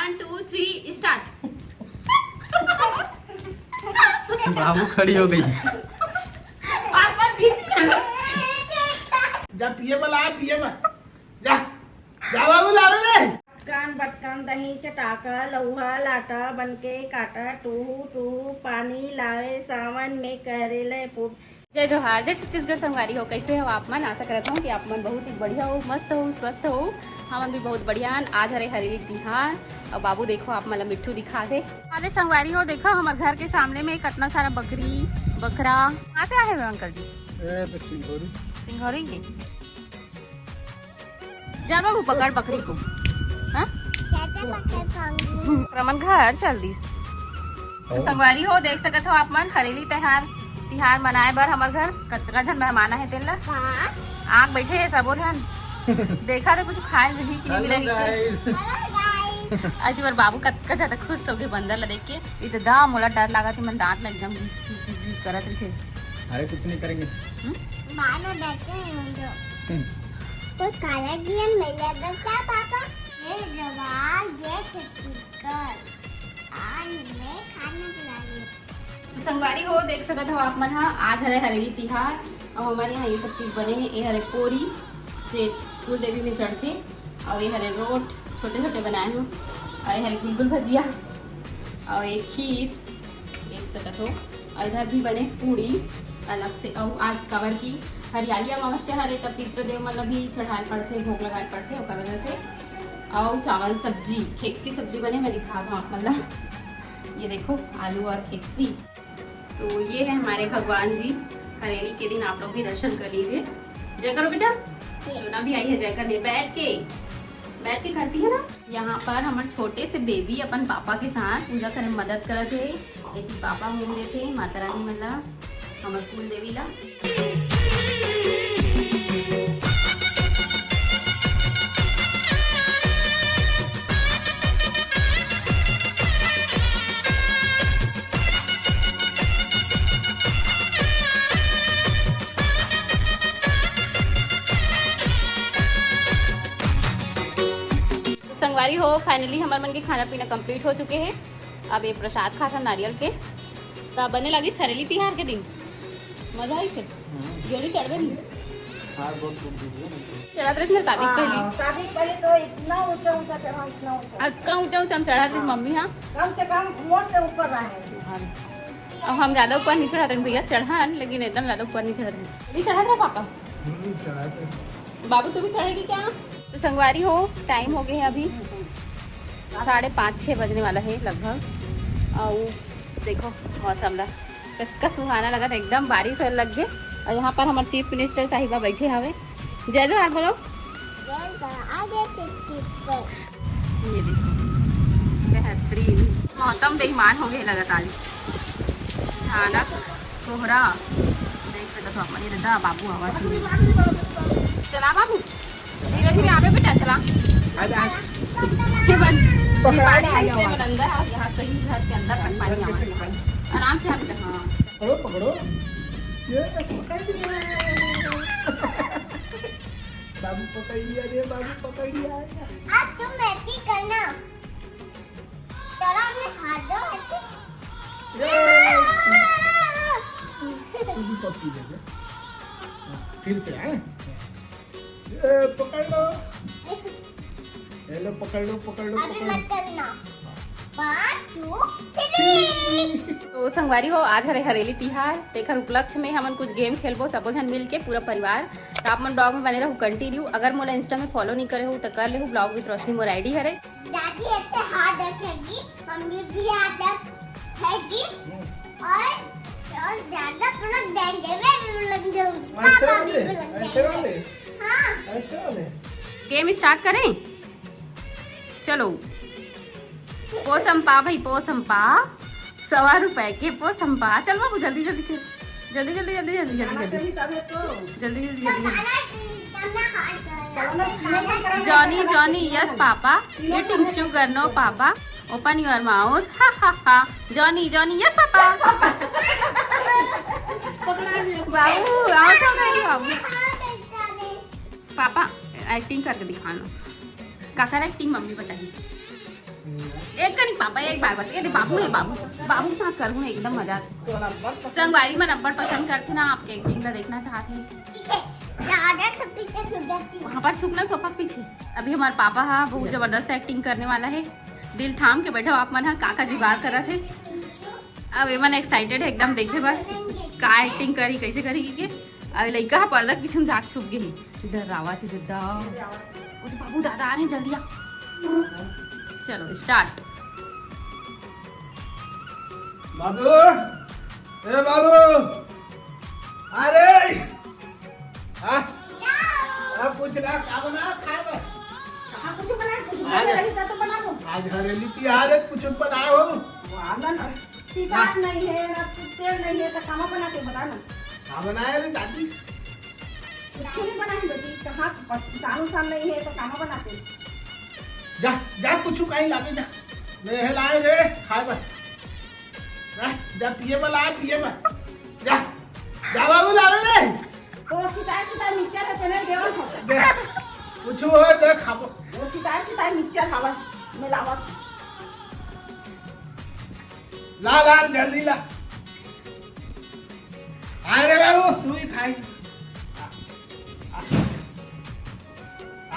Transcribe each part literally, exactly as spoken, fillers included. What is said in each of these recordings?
One, two, three, start. बाबू खड़ी हो गई। पापा जी। जा पिए बला, पिए बा। जा, जा बाबू लावे रे। बटकान बटकान दही चटाका, लउहा लाटा बनके काटा, टूहू टूहू पानी लावे, सावन में करे ले पू-। जय जोहार, जय छत्तीसगढ़ संगवारी हो, कैसे हो आप मन? आशा करत हूँ कि आप मन बहुत ही बढ़िया हो, मस्त हो, स्वस्थ हो। हमन भी बहुत बढ़िया हन। आज हरे हरेली तिहार, और बाबू देखो आप मन ला मिट्ठू दिखा दे। अरे संगवारी हो, देखो हमर घर के सामने में कितना सारा बकरी, बकरा। कहाँ से आए हुए अंकल जी? ए, तो सिंघौरी। सिंघौरी जी। चल बाबू, पकड़ बकरी को। हाँ? कैसे पकड़ पाऊंगी? रमन घर चल दिस। तो संगवारी हो, देख सकत हो आप मन, हरेली तिहार, तिहार मनाए बर हमर घर कतका झन मेहमान आए हे तेन ला। हाँ। आग बैठे हे सबो झन। देखा तो कुछ खाए मिलही कि नहीं मिलही। Hello guys। अति बार बाबू कतका ज्यादा खुश हो गए बंदर ला देख के। ये तो दा मोला डर लागत हे, मन दांत ला एकदम घिस घिस घिस घिस करत रहिथे। अरे कुछ नहीं करेंगे। हम्म? बाद में बैठते हैं हम लोग। हम्म। तो खाना दिया मिला तो क्या पापा? ये जवान, ये छत्तीसगढ़। आज मैं खाना खिलाऊंगी। तो संगवारी हो, देख सकत हो आप मन हा, आज हरे हरेली तिहार, और हमारे यहाँ ये सब चीज बने हैं। ये हरे पोरी, जे कुल देवी में चढ़थे, और ये हरे रोट छोटे छोटे बनाए हूँ, और ये हरे गुलगुल भजिया, और ये खीर देख सकत हो, और इधर भी बने पूड़ी अलग से। और आज काबर की हरियाली अमावस्या हरे, तब पितृदेव मन ला भी चढ़ाए पड़थे, भोग लगाए पड़थे, ओकर वजह से। और चावल सब्जी, खेकसी सब्जी बने, मैं दिखा दूँ आप मन ला। ये देखो, आलू और खेकसी। तो ये है हमारे भगवान जी। हरेली के दिन आप लोग भी दर्शन कर लीजिए। जय करो बेटा। सोना भी आई है जय करने, बैठ के, बैठ के करती है ना। यहाँ पर हमारे छोटे से बेबी अपन पापा के साथ पूजा करे में मदद करत हे। एती पापा मुंह देथे माता रानी मन ला, हमर कुल देवी ला। संगवारी हो, finally हमर मन के खाना पीना complete हो चुके हे। अब ये प्रसाद खाथन नारियल के, त बने लगिस हरेली तिहार के दिन। मजा आइस हे। हम्म। झोली चढ़बे नहीं। हाँ, बहुत खूब दीदी है। चढ़त रहिस ना शादी के पहले। हाँ, शादी के पहले तो इतना ऊंचा ऊंचा चढ़ा, इतना ऊंचा। अतका ऊंचा ऊंचा हम चढ़त रहिस हाँ। मम्मी, हाँ। कम से कम मोर से ऊपर रहे। हाँ। अब हम ज्यादा ऊपर नहीं चढ़त रहे भैया, चढ़न, लेकिन एकदम ज्यादा ऊपर नहीं चढ़त रहे। नहीं चढ़त रहे पापा? हम्म, चढ़त रहे। बाबू, तू भी चढ़ेगी क्या? तो संगवारी हो, time हो गए है अभी साढ़े पाँच, छः बजने वाला है लगभग। और देखो मौसम ला, कतका सुहाना लगत, एकदम बारिश होए लग गे। और यहाँ पर हमारे Chief Minister साहिबा बैठे हवे। जय जोहार बोलो। जय जोहार, जय छत्तीसगढ़। ये देखो, बेहतरीन मौसम, बेईमान हो गए लगत आज। भयानक कोहरा देख सकत हो अपन। ये दादा बाबू आवाज सुनिए। चला बाबू, धीरे धीरे आवे बेटा, चला। आज, आज। के बंद। ये पानी आइस ते मन अंदर आ, यहाँ से ही घर के अंदर तक पानी आवा। आराम से आ बेटा, हाँ। पकड़ो, पकड़ो। ये पकड़ लिया। बाबू पकड़ लिया रे, बाबू पकड़ लिया। अब तुम ऐसी करना। चलो, हमने हाथ दो ऐसे। ये। तू भी पकड़ ले। फिर से, हैं? ये पकड़ लो। ये लो, पकड़ लो, पकड़ लो, अभी पकड़ लो। मत करना। One, two, three। तो संगवारी हो, आज हरे हरेली तिहार, तेखर उपलक्ष्य में हमन कुछ game खेलबो, सबो झन मिल के, पूरा परिवार। तो आप मन vlog में बने रहू continue। अगर मोला Insta में follow नहीं करे हो तो कर लेहू, Vlog with रोशनी मोर I D हरे। दादी ऐसे हाथ रखेगी, मम्मी भी हाथ रखेगी, और, और ज्यादा बुलक देंगे, मैं भी बुलक दूंगी, ऐसे पापा भी वाले? बुलक ऐसे देंगे। वाले? हाँ। ऐसे वाले? Game start करें? चलो। पोसम पा भाई, पोसम पा। सवा रुपए के पोसम पा। चल बाबू, जल्दी जल्दी खेल। जल्दी जल्दी जल्दी जल्दी जल्दी जल्दी। जल्दी जल्दी जल्दी जल्दी। Johnny, Johnny, yes papa. Eating sugar, no papa. Open your mouth। हा हा हा। Johnny, Johnny, yes papa. बाबू, out हो गई बाबू। पापा, acting करके दिखाना। काकर acting मम्मी बताई। एक कनी पापा, एक बार बस, ये दे बाबू है, बाबू, बाबू के साथ करहूँ ना एकदम मजा। संगवारी मन अब्बड़ पसंद करथे ना, आपके एक्टिंग ला देखना चाहथे। वहाँ पर छुपना सोफा के पीछे। अभी हमारे पापा हा बहुत जबरदस्त एक्टिंग करने वाला है। दिल थाम के बैठो आप मन हा, का का जुगाड़ करत है। अब एमन एक्साइटेड है एकदम देखे बर, का एक्टिंग करी, कैसे करी के। अब लइका हा पर्दा के पीछे में जाके छुप गए है। इधर रावा थी दादा, वो तो बाबू दादा आ रहे हैं, जल्दी आ। चलो स्टार्ट। बाबू, ए बाबू, अरे, हाँ, हाँ, कुछ ला, का बना खाए बर? कहाँ कुछ बनाए? कुछ आज बना रही तो बना दो। आज हरेली तिहार है, कुछ बनाए हो? वाह, ना, ना। पिसाब नहीं है, ना तेल नहीं है, तो कामा बनाते, बता ना। का बनाए रे दादी? कुछ नहीं बना है बेटी, कहाँ पिसाब उसाब नहीं है, तो कामा बनाते। जा, जा, कुछ कहीं लागे जा। मैं है लाए रे, खाए बर। जा, जा, पिए बर ला, पिए बर। जा, जा बाबू, लावे रे। वो सिताए, सिताए मिक्सचर है, तेने देवा हो। दे, कुछ हो, दे, खाबो। वो सिताए, सिताए मिक्सचर हवा, मिलावत। ला, ला, जल्दी ला। आए रे बाबू, तू ही खाई।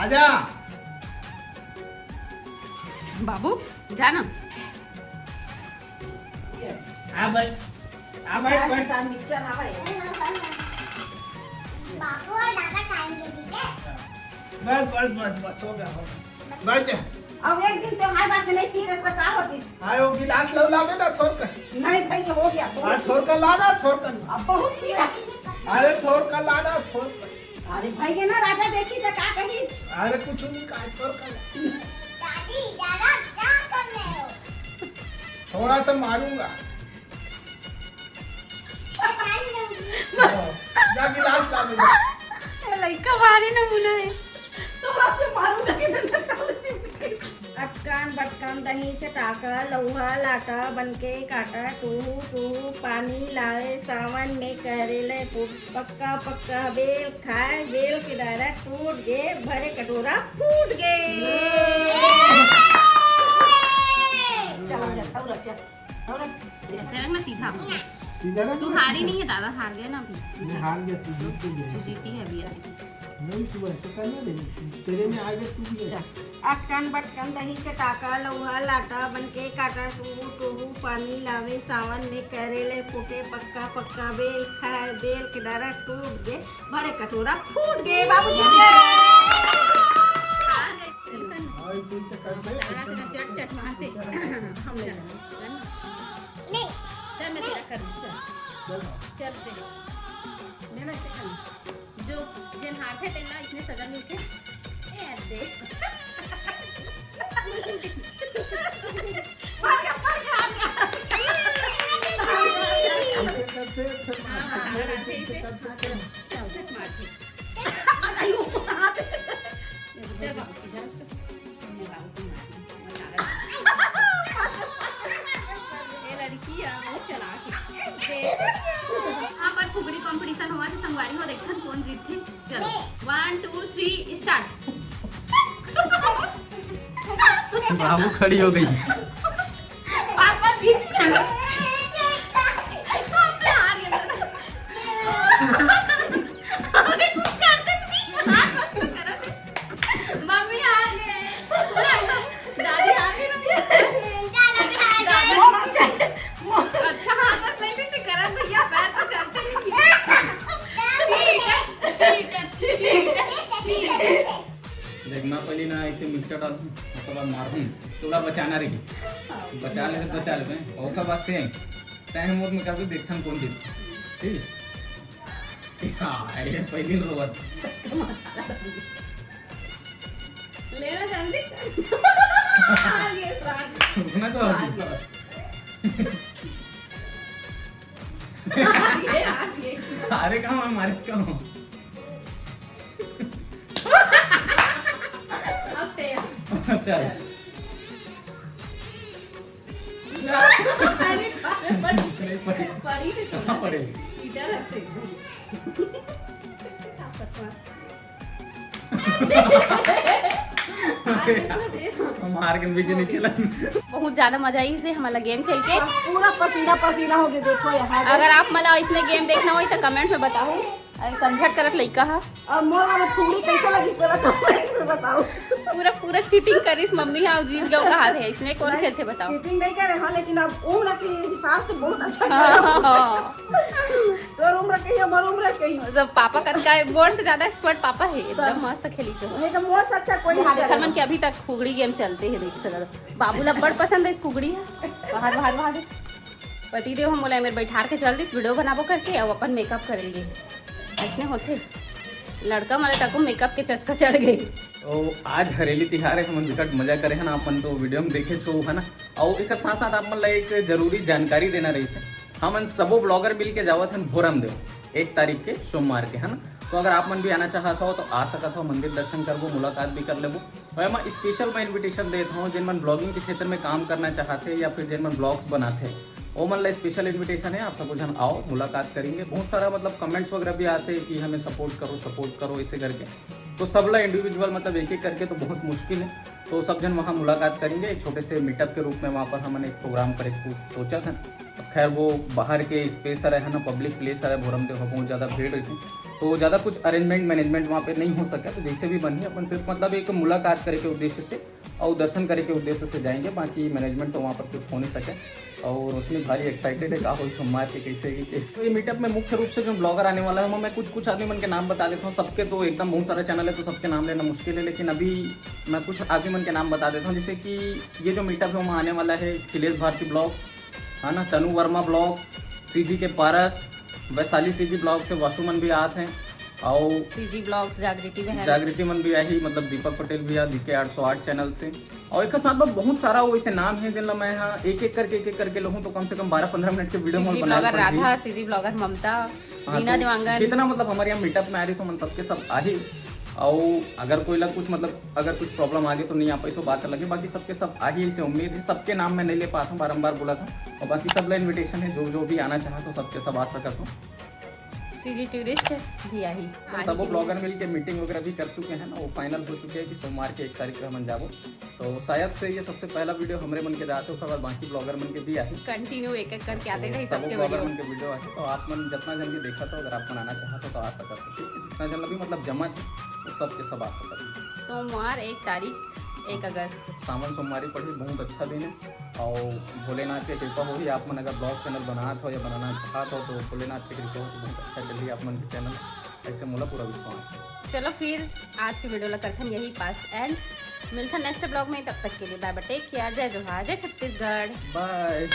आजा। बाबू, जा ना। आ बैठ, आ बैठ, बैठ। मिक्सचर हवा है। बाबू और दादा खाएंगे, ठीक है? बस, बस, बस, बस, हो गया, हो गया। बैठ जा। अब एक दिन तो हमारे बात नहीं पीते, इसका क्या होती? हाँ, वो गिलास लो, लावे ना, थोड़ कर। नहीं भाई, ये हो गया, बहुत। हाँ, थोड़ कर ला ना, थोड़ कर। अब बहुत पी रहा। अरे, थोड़ कर ला ना, थोड़ कर। अरे भाई, ये ना राजा देखी तो क्या कही? अरे, कुछ नहीं कहा, थोड़ कर ला। दादी, ज्यादा क्या कर रहे हो? थोड़ा सा मारूंगा। जा गिलास ला दे। ए लइका भारी न बोले। तो बस मारू लगे ना। अटकन बटकन दही चटाका, लउहा लाटा, बनके काटा, टूहू टूहू पानी लाए, सावन में करेले पु-, पक्का पक्का बेल खाए, बेल के डारा टूट गे, भरे कटोरा फूट गे। चलो, चल, चल, चल। ऐसे रख ना सीधा। सीधा रख तू ना, हारी सीधा। नहीं है दादा, हार गया ना अभी। मैं हार गया, तू जीत गया। तू जीती है अभी ऐसे। नहीं, तू ऐसे कर ना दे। तेरे में आ गया, तू भी है। अच्छा। अटकन बटकन दही चटाका, लउहा लाटा, बनके काटा, टूहू टूहू पानी लावे, सावन में करेले फूटे, पक्का पक्का बेल खाए, बेल के डारा टूट गे, भरे कटोरा फूट गे, बाबू जीत गए। हार गए। हाँ, इसी चक्कर में सारा तेरा चट चट मारते। हम ले लेंगे। नहीं। चल, मैं तेरा करूँ, चल। चल। चल, दे। मैं ना ऐसे करूँ। जो जेन हारथे, तेन ला इसमें सजा मिलथे। ए, दे। मर गया, मर गया, मर गया। ऐसे करते, ऐसे हाँ, मारते, मसाला डालते ऐसे। ऐसे करते। हाँ, चल, चल, चट मारते। अयो, हाथ। चल, बाबू, इधर से। ये लड़की है, बहुत चालाक है। देख। हाँ, पर फुगड़ी कंपटीशन होवत हे संगवारी हो, देखथन कोन जीतथे। चलो, वन, टू, थ्री, स्टार्ट। बाबू खड़ी हो गई। पापा जीत गए। अरे, कुछ कर सकती। मम्मी आ गए। दादी आ गई, मम्मी। दादा भी आ गए। अच्छा, हाँ, बस नहीं, नहीं, करत भैया, पैर तो चलते नहीं। Cheater, cheater, cheater, cheater. देख, मैं पहले ना ऐसे मिक्सचर डालूं, ओकर बाद मारूं, तोला बचाना रही। बचा ले, बचा ले, ओकर बाद सेम। तैं मोर में करबे, देखथन कोन जीतथे। ठीक? हाँ, ये पहली रोवत। लेना जल्दी। आ गए, आ गए। रुकना तो आ अभी। गए। आ गए, आ गए। अरे, कहाँ मारे, कहाँ? अब तैयार। चल। अरे, पड़ी, पड़ी। पड़ी से कहाँ पड़ी? सीधा रखते। हम हार के भी नहीं खेलन। बहुत ज्यादा मजा आई से हमला गेम खेल के। पूरा पसीना पसीना हो गया। देखो यहाँ अगर आप मला इसने गेम देखना होई तो कमेंट में बताओ। अरे समझट करत लइका हा। और मोर वाला फुगड़ी कैसे लगी तेरा कमेंट में बताओ। पूरा पूरा चीटिंग करिस मम्मी हा, जीत गयो कहा थे। इसने कौन खेलते बताओ। चीटिंग नहीं करे हाँ, लेकिन अब उम्र के हिसाब से बहुत अच्छा खेला। हाँ। तोर उम्र कही, हमार उम्र कही। मतलब पापा कतका है, मोर से ज्यादा एक्सपर्ट पापा है, एकदम मस्त खेली तो। नहीं तो मोर से अच्छा कोई नहीं देखा मन के अभी तक फुगड़ी गेम चलते हैं, देख सकत हो। बाबू ला बड़ पसंद है फुगड़ी है। बाहर बाहर बाहर। पति देव हम बोला मेरे बैठार के चल दिस वीडियो बनाबो करके, अब अपन मेकअप करेंगे। ऐसने होते लड़का मन ला तको मेकअप के चस्का चढ़ गए। तो आज हरेली तिहार है, हमन बिकट मजा करे है ना, अपन तो वीडियो में देखे छो है ना। और एक साथ साथ आप मन ला एक जरूरी जानकारी देना रही है। हमन सबो ब्लॉगर मिल के जावत हन भोरम देव एक तारीख के सोमवार के, है ना। तो अगर आप मन भी आना चाहत हो तो आ सकत हो, मंदिर दर्शन करबो, मुलाकात भी कर लेबो। और मैं स्पेशल मैं इनविटेशन देत हूँ, जिन मन ब्लॉगिंग के क्षेत्र में काम करना चाहते हैं या फिर जिन मन ब्लॉग्स बनाते हैं, वो मन ला स्पेशल इनविटेशन है। आप सबो जन आओ, मुलाकात करेंगे। बहुत सारा मतलब कमेंट्स वगैरह भी आते हैं कि हमें सपोर्ट करो, सपोर्ट करो, ऐसे करके। तो सब ला इंडिविजुअल मतलब एक एक करके तो बहुत मुश्किल है। तो सब जन वहाँ मुलाकात करेंगे एक छोटे से मीटअप के रूप में। वहाँ पर हमन एक प्रोग्राम करे के सोचा था। खैर वो बाहर के स्पेस हरे है ना, पब्लिक प्लेस हरे, भोरम देव बहुत ज़्यादा भीड़ रही थी, तो ज़्यादा कुछ अरेंजमेंट मैनेजमेंट वहाँ पे नहीं हो सका। तो जैसे भी बनी अपन सिर्फ मतलब एक मुलाकात करे के उद्देश्य से और दर्शन करे के उद्देश्य से जाएंगे, बाकी मैनेजमेंट तो वहाँ पर कुछ हो नहीं सके। और उसमें भारी एक्साइटेड है का होई सोमवार के कैसे ही के। तो ये मीटअप में मुख्य रूप से जो ब्लॉगर आने वाला है, मैं कुछ कुछ आदमी मन के नाम बता देता हूँ। सबके तो एकदम बहुत सारा चैनल है तो सबके नाम लेना मुश्किल है, लेकिन अभी मैं कुछ आदमी मन के नाम बता देता हूँ। जैसे कि ये जो मीटअप है वहाँ आने वाला है अखिलेश भारती ब्लॉग, है ना, तनु वर्मा ब्लॉग, सीजी के पारस, वैशाली सीजी ब्लॉग से वासु मन भी आत हैं। और सीजी ब्लॉग्स जागृति बहन। जागृति मन भी आही, मतलब दीपक पटेल भी आ, डीके आठ सौ आठ चैनल से। और एक साथ में बहुत सारा वैसे नाम है जिनला मैं यहाँ एक एक करके एक एक करके लहूँ तो कम से कम बारह पंद्रह मिनट के वीडियो में सीजी बनाए ब्लॉगर पड़ही। राधा, सीजी ब्लॉगर ममता, हाँ, रीना तो देवांगन। जितना मतलब हमारे यहाँ मीटअप में आ रही सो मन सबके सब आही। और अगर कोई ला कुछ मतलब अगर कुछ प्रॉब्लम आ गई तो नहीं आ पाई, सो बात अलग है। बाकी सबके सब आही, ऐसे उम्मीद है। सबके नाम मैं नहीं ले पाता हूँ, बारम्बार बोला था। और बाकी सब ला इनविटेशन है, जो जो भी आना चाहत हो सबके सब आ सकत हो। सीजी टूरिस्ट भी आही। हम सबो ब्लॉगर मिलके मीटिंग वगैरह भी कर चुके हैं ना, वो फाइनल हो चुके हैं कि सोमवार के एक तारीख को हमन जाबो। तो शायद से ये सबसे पहला वीडियो हमरे मन के जाते, उसके बाद बाकी ब्लॉगर मन के भी आही। कंटिन्यू एक एक करके आते थे सबो सबके ब्लॉगर वीडियो। मन के वीडियो आही, तो आप मन जितना जन भी देखा था, अगर आप मन आना चाहत हो तो आ सकत हो, ठीक है। जितना जन भी मतलब जमा थे, वो सब के सब आ सकत हो। सोमवार एक तारीख, एक अगस्त। सावन सोमवारी पड़ी, बहुत अच्छा दिन है। और भोलेनाथ के कृपा होही, आप मन अगर ब्लॉग चैनल बनात हो या बनाना चाहत हो तो भोलेनाथ के कृपा हो तो बहुत अच्छा चलही आप मन के चैनल, ऐसे मोला पूरा विश्वास है। चलो फिर आज के वीडियो ला करथन यही पास एंड। मिलथन नेक्स्ट ब्लॉग में, तब तक के लिए बाय बाय, टेक केयर, जय जोहार, जय छत्तीसगढ़। बाय।